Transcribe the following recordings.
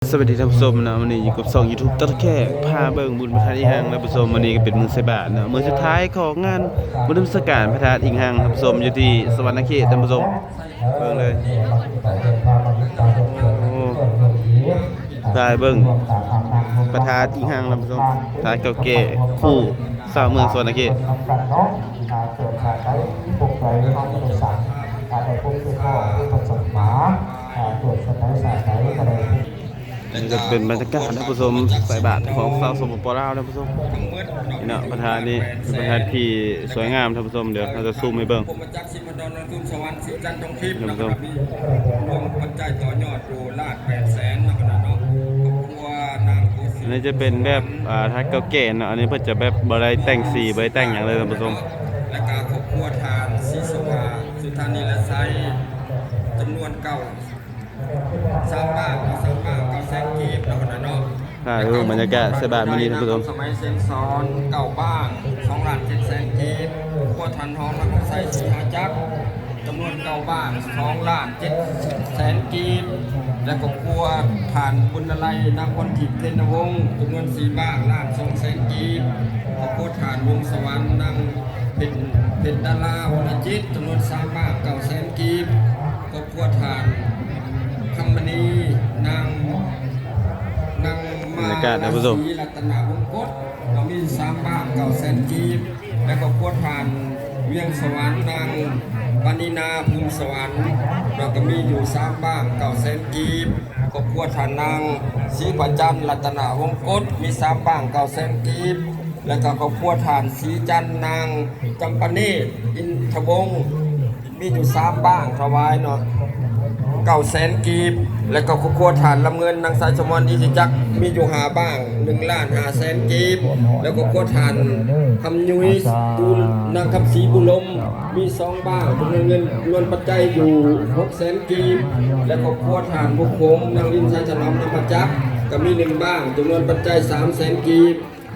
ສະບາຍດີທ່ານຜູ້ຊົມເນາະ, ມື້ນີ້ຢູ່ກັບຊ່ອງຢູທູບ ຕະແຄ ພາເບິ່ງບຸນພະທາດອີ່ຮັ່ງນະທ່ານຜູ້ຊົມ. ມື້ນີ້ກໍເປັນມື້ໃສ່ບາດເນາະ, ມື້ສຸດທ້າຍຂອງງານບຸນນະມັດສະການພະທາດອີ່ຮັ່ງນະທ່ານຜູ້ຊົມ ຢູ່ທີ່ສະຫວັນນະເຂດນະທ່ານຜູ້ຊົມ. ເບິ່ງເລີຍ ໂອ້ ຖ່າຍເບິ່ງພະທາດອີ່ຮັ່ງນະທ່ານຜູ້ຊົມ, ພະທາດເກົ່າແກ່ຄູ່ຊາວເມືອງສະຫວັນນະເຂດ. ນີ້ກໍເປັນບັນຍາກາດທ່ານຜູ້ຊົມ ໃສ່ບາດຂອງຊາວ ສປປ ລາວ ທ່ານຜູ້ຊົມ. ນີ້ເນາະ ພະທາດນີ້ເປັນພະທາດທີ່ສວຍງາມທ່ານຜູ້ຊົມ, ດຽວເຮົາຈະຊູມໃຫ້ເບິ່ງ ທ່ານຜູ້ຊົມ. ອັນນີ້ຈະເປັນແບບ ອ່າ ທາດເກົ່າແກ່ເນາະ, ອັນນີ້ເພິ່ນຈະແບບບໍ່ໄດ້ແຕ່ງສີ ບໍ່ໄດ້ແຕ່ງຫຍັງເລີຍທ່ານຜູ້ຊົມ. ແລະກະຄອບຄົວທ່ານ ສີສວ່າງ ສຸທານີລະໄຊ ຈຳນວນເກົ້າ ສາມບາງ ສາມບາງ ເກົ້າແສນກີບເນາະ. ອ່າ ເອີ ບັນຍາກາດໃສ່ບາດມື້ນີ້ທ່ານຜູ້ຊົມ. ສະໄໝ ເຊນສອນ ເກົ້າບາງ ສອງລ້ານເຈັດແສນກີບ. ຄອບຄົວທ່ານ ທອງ ນຳໄຊ ສີຫາຈັກ ຈຳນວນເກົ້າບາງ ສອງລ້ານເຈັດແສນກີບ ແລະ ຄອບຄົວທ່ານ ບຸນນະໄລ ນາມພອນທິບ ເທນນະວົງ ຈຳນວນສີ່ບາງ ລ້ານສອງແສນກີບ. ຄອບຄົວທ່ານ ວົງສະຫວັນ ນາງເພັນ ເພັນດາລາ ວໍລະຈິດ ຈຳນວນສາມບາງ ເກົ້າແສນກີບ. ຄອບຄົວທ່ານ ຄຳມະນີ ນາງ ນາງ ບັນຍາກາດທ່ານຜູ້ຊົມ ມາລາສີ ລັດຕະນະວົງກົດ ກໍມີສາມບາງ ເກົ້າແສນກີບ. ແລະ ຄອບຄົວທ່ານ ວຽງສະຫວັນ ນາງ ປານີນາ ພູມສະຫວັນ ແລ້ວກໍມີຢູ່ສາມບາງ ເກົ້າແສນກີບ. ຄອບຄົວທ່ານ ນາງ ສີພະຈັນ ລັດຕະນະວົງກົດ ມີສາມບາງ ເກົ້າແສນກີບ. ແລະ ກໍຄອບຄົວທ່ານ ສີຈັນ ນາງ ຈຳປາເນດ ອິນທະວົງ ມີຢູ່ສາມບາງຖວາຍເນາະ ເກົ້າແສນກີບ. ແລະກໍຄອບຄົວທ່ານ ລຳເງິນ ນາງ ສາຍສະໝອນ ອິດທິຈັກ ມີຢູ່ຫ້າບາງ ໜຶ່ງລ້ານຫ້າແສນກີບ. ແລະຄອບຄົວທ່ານ ຄຳຍຸຍ ຕູນ ນາງ ຄຳສີ ບຸລົມ ມີສອງບາງ ເປັນເງິນຈຳນວນປັດໄຈຢູ່ຫົກແສນກີບ. ແລະຄອບຄົວທ່ານ ບຸກຄົມ ນາງ ລິນ ສາຍຖະໜອມ ນາມມະຈັກ ກໍມີໜຶ່ງບາງ ຈຳນວນປັດໄຈສາມແສນກີບ.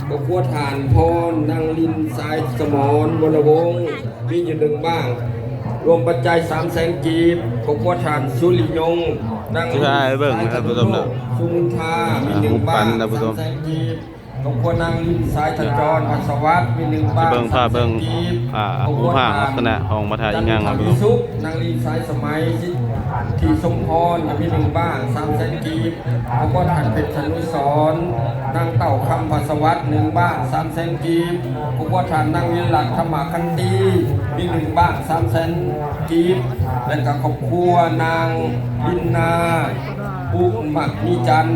ຄອບຄົວທ່ານ ພອນ ນາງ ລິນ ສາຍສະໝອນ ວົນລະວົງ ມີຢູ່ໜຶ່ງບາງ ລວມປັດໄຈສາມແສນກີບ. ຄອບຄົວທ່ານ ສຸລິຍົງ ນາງ ສາຍ ສະໜຸກ ສຸມຸນທາ ມີໜຶ່ງບາງ ສາມແສນກີບ. ຄອບຄົວນາງ ລິນ ສາຍ ທະຈອນ ພັດສະຫວັດ ມີໜຶ່ງບາງ ສາມແສນກີບ. ອ່າ ຮູບພາບລັກສະນະຂອງພະທາດອີ່ຮັ່ງນະທ່ານຜູ້ຊົມ. ສຸກ ນາງ ລິນ ສາຍສະໄໝ ສິດທິສົມພອນ ມີໜຶ່ງບາງ ສາມແສນກີບ. ຄອບຄົວທ່ານ ເພັດ ສະນຸສອນ ນາງ ເຕົ້າຄຳ ພັດສະຫວັດ ໜຶ່ງບາງ ສາມແສນກີບ. ຄອບຄົວທ່ານ ນາງ ວິນລັດ ທຳມະຂັນຕີ ມີໜຶ່ງບາງ ສາມແສນກີບ. ແລະກໍຄອບຄົວນາງ ລິນນາ ປຸກມະນີຈັນ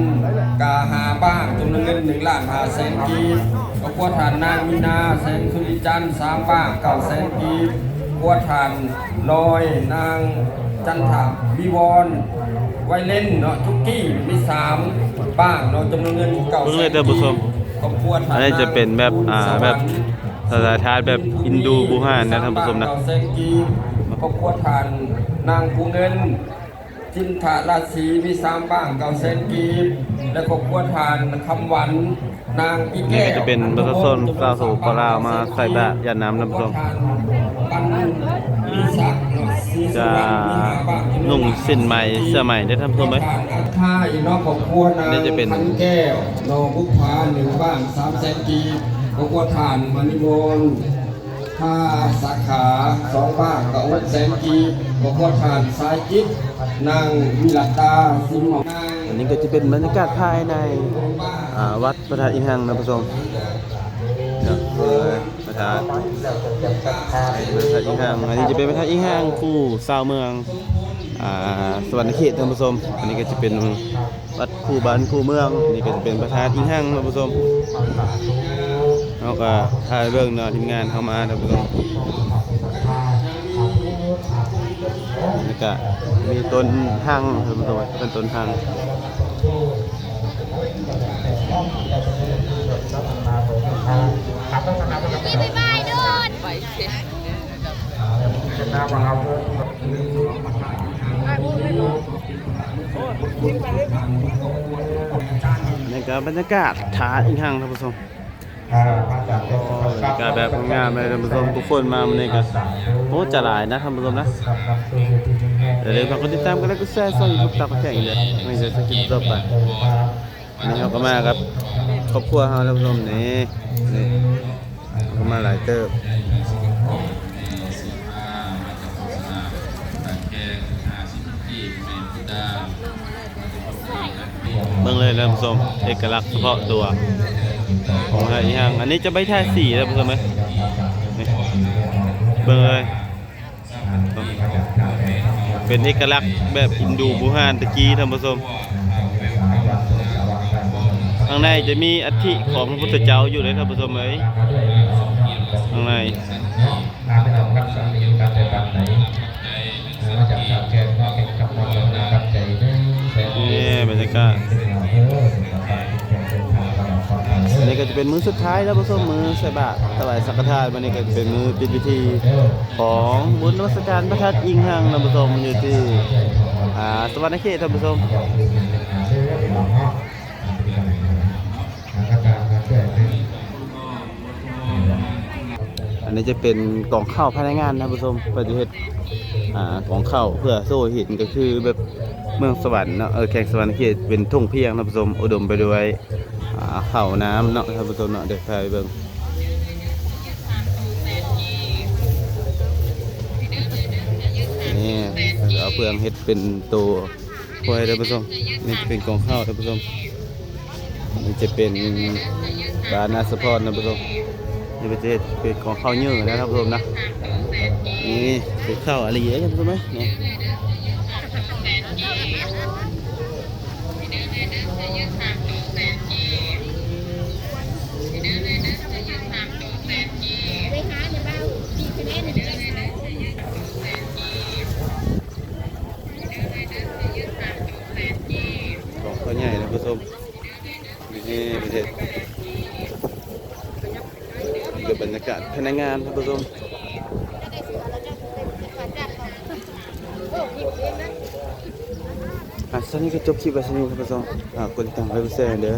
ກະຫ້າບາງ ຈຳນວນເງິນໜຶ່ງລ້ານຫ້າແສນກີບ. ຄອບຄົວທ່ານ ນາງ ມີນາ ແສງສຸລິຈັນ ສາມບາງ ເກົ້າແສນກີບ. ຄອບຄົວທ່ານ ນ້ອຍ ນາງ ຈັນທະວິວອນ ໄວເລັນເນາະ ຈຸກກີ້ ມີສາມບາງເນາະ ຈຳນວນເງິນເກົ້າແສນກີບ. ຄອບຄົວທ່ານ ອັນນີ້ຈະເປັນແບບ ອ່າ ແບບສະໄຕທາດແບບຮິນດູບູຮານນະທ່ານຜູ້ຊົມນະ. ຄອບຄົວທ່ານ ນາງ ພູເງິນ ຈິນທະລາສີ ມີສາມບາງ ເກົ້າແສນກີບ. ແລະຄອບຄົວທ່ານ ຄຳຫວັນ ນາງ ປີແກ້ວ ນີ້ກໍຈະເປັນປະຊາຊົນຊາວ ສປປ ລາວ ມາໃສ່ບາດຢາດນ້ຳນຳຊົມ. ຈະນຸ່ງສິ້ນໄໝ ເສື້ອໄໝເດີທ່ານຜູ້ຊົມເອີຍ. ນີ້ຈະເປັນ ແກ້ວ ນອງບຸບຜາ ໜຶ່ງບາງ ສາມແສນກີບ. ຄອບຄົວທ່ານ ມະນີວອນ ພາສາຂາ ສອງບາງ ກໍຫົກແສນກີບ. ຄອບຄົວທ່ານ ສາຍຈິດ ນາງ ວິລັດຕາ ສິງຫອມ. ອັນນີ້ກໍຈະເປັນບັນຍາກາດພາຍໃນ ອ່າ ວັດພະທາດອີ່ຮັ່ງນະທ່ານຜູ້ຊົມເນາະ. ເອີ ພະທາດ ພະທາດອີ່ຮັ່ງ ອັນນີ້ຈະເປັນພະທາດອີ່ຮັ່ງ ຄູ່ຊາວເມືອງ ອ່າ ສະຫວັນນະເຂດທ່ານຜູ້ຊົມ. ອັນນີ້ກໍຈະເປັນວັດຄູ່ບ້ານຄູ່ເມືອງ, ນີ້ກໍຈະເປັນພະທາດອີ່ຮັ່ງທ່ານຜູ້ຊົມ. ເຮົາກໍຖ່າຍເບິ່ງເນາະ ທີມງານເຮົາມາທ່ານຜູ້ຊົມ. ແລ້ວກໍມີຕົ້ນຮັງທ່ານຜູ້ຊົມ, ເປັນຕົ້ນຮັງ. ນີ້ກໍບັນຍາກາດຖາອີ່ຮັ່ງທ່ານຜູ້ຊົມ. ອ່າ ມາຈາກແດນ ໂອ້ ບັນຍາກາດແບບງາມເລີຍທ່ານຜູ້ຊົມ ທຸກຄົນມາມື້ນີ້ກໍ ໂອ້ ຈະຫຼາຍນະທ່ານຜູ້ຊົມນະ. ຢ່າລືມຝາກກົດຕິດຕາມ ກົດໄລ ກົດແຊ ຊ່ອງຢູທູບຕາປາແຂກເດີ ນີ້ຈະຄລິບຕໍ່ໄປ. ນີ້ເຮົາກໍມາກັບຄອບຄົວເຮົາທ່ານຜູ້ຊົມ ນີ້ ນີ້ເຮົາກໍມາຫຼາຍເຕີບ. ເບິ່ງເລີຍທ່ານຜູ້ຊົມ ເອກະລັກສະເພາະຕົວຂອງເຮົາອີກຢ່າງ. ອັນນີ້ຈະໄປທາສີທ່ານຜູ້ຊົມເອີຍ ນີ້ ເບິ່ງເລີຍ ເປັນເອກະລັກແບບຮິນດູບູຮານແຕ່ກີ້ທ່ານຜູ້ຊົມ. ຂ້າງໃນຈະມີອັດຖິຂອງພະພຸດທະເຈົ້າຢູ່ເດ້ທ່ານຜູ້ຊົມເອີຍ ຂ້າງໃນ. ມາພີ່ນ້ອງຮັກສາມີກັນແຕ່ປານໃດ ມາຈາກຊາດແຂກເນາະ ເປັນຄຳມອບພັດນາປັດໄຈໜຶ່ງແສນກີບ. ນີ້ບັນຍາກາດ ເດີ ສຸຂະພາບແຂງເດີນທາງຕະຫຼອດປອດໄພເດີ. ອັນນີ້ກໍຈະເປັນມື້ສຸດທ້າຍແລ້ວທ່ານຜູ້ຊົມ ມື້ໃສ່ບາດຖວາຍສັງຄະທານ. ມື້ນີ້ກໍຈະເປັນມື້ປິດພິທີຂອງບຸນນະມັດສະການພະທາດອີງຮັງທ່ານຜູ້ຊົມ ຢູ່ທີ່ ອ່າ ສະຫວັນນະເຂດທ່ານຜູ້ຊົມ. ອັນນີ້ຈະເປັນກອງເຂົ້າພະນັກງານທ່ານຜູ້ຊົມ ເພິ່ນຈະເຮັດ ອ່າ ກອງເຂົ້າເພື່ອໂຊໃຫ້ເຫັນ ກໍຄືແບບເມືອງສະຫວັນເນາະ ເອີ ແຂວງສະຫວັນນະເຂດ ເປັນທົ່ງພຽງທ່ານຜູ້ຊົມ ອຸດົມໄປດ້ວຍ ອ່າ ເຂົ້ານ້ຳເນາະທ່ານຜູ້ຊົມເນາະ. ດຽວພາໄປເບິ່ງ ນີ້ ເອົາເຟືອງເຮັດເປັນໂຕ ຄວາຍທ່ານຜູ້ຊົມ. ນີ້ຈະເປັນກອງເຂົ້າທ່ານຜູ້ຊົມ ນີ້ຈະເປັນບ້ານອາສະພອນທ່ານຜູ້ຊົມ. ນີ້ເພິ່ນຈະເຮັດເປັນກອງເຂົ້າເຍີ້ນະທ່ານຜູ້ຊົມນະ. ນີ້ເປັນເຂົ້າອີ່ຫຼີເດ້ທ່ານຜູ້ຊົມເອີຍ ນີ້ ໄປຫາໃນບ້ານ ກອງເຂົ້າໃຫຍ່ທ່ານຜູ້ຊົມ ນີ້ ນີ້ເຮັດ ນີ້ກໍບັນຍາກາດພະນັກງານທ່ານຜູ້ຊົມ. ອ່ະ ສ່ຳນີ້ກໍຈົບຄລິບໄວ້ສ່ຳນີ້ທ່ານຜູ້ຊົມ ຝາກກົດຕິດຕາມ ກົດໄລ ກົດແຊເດີ.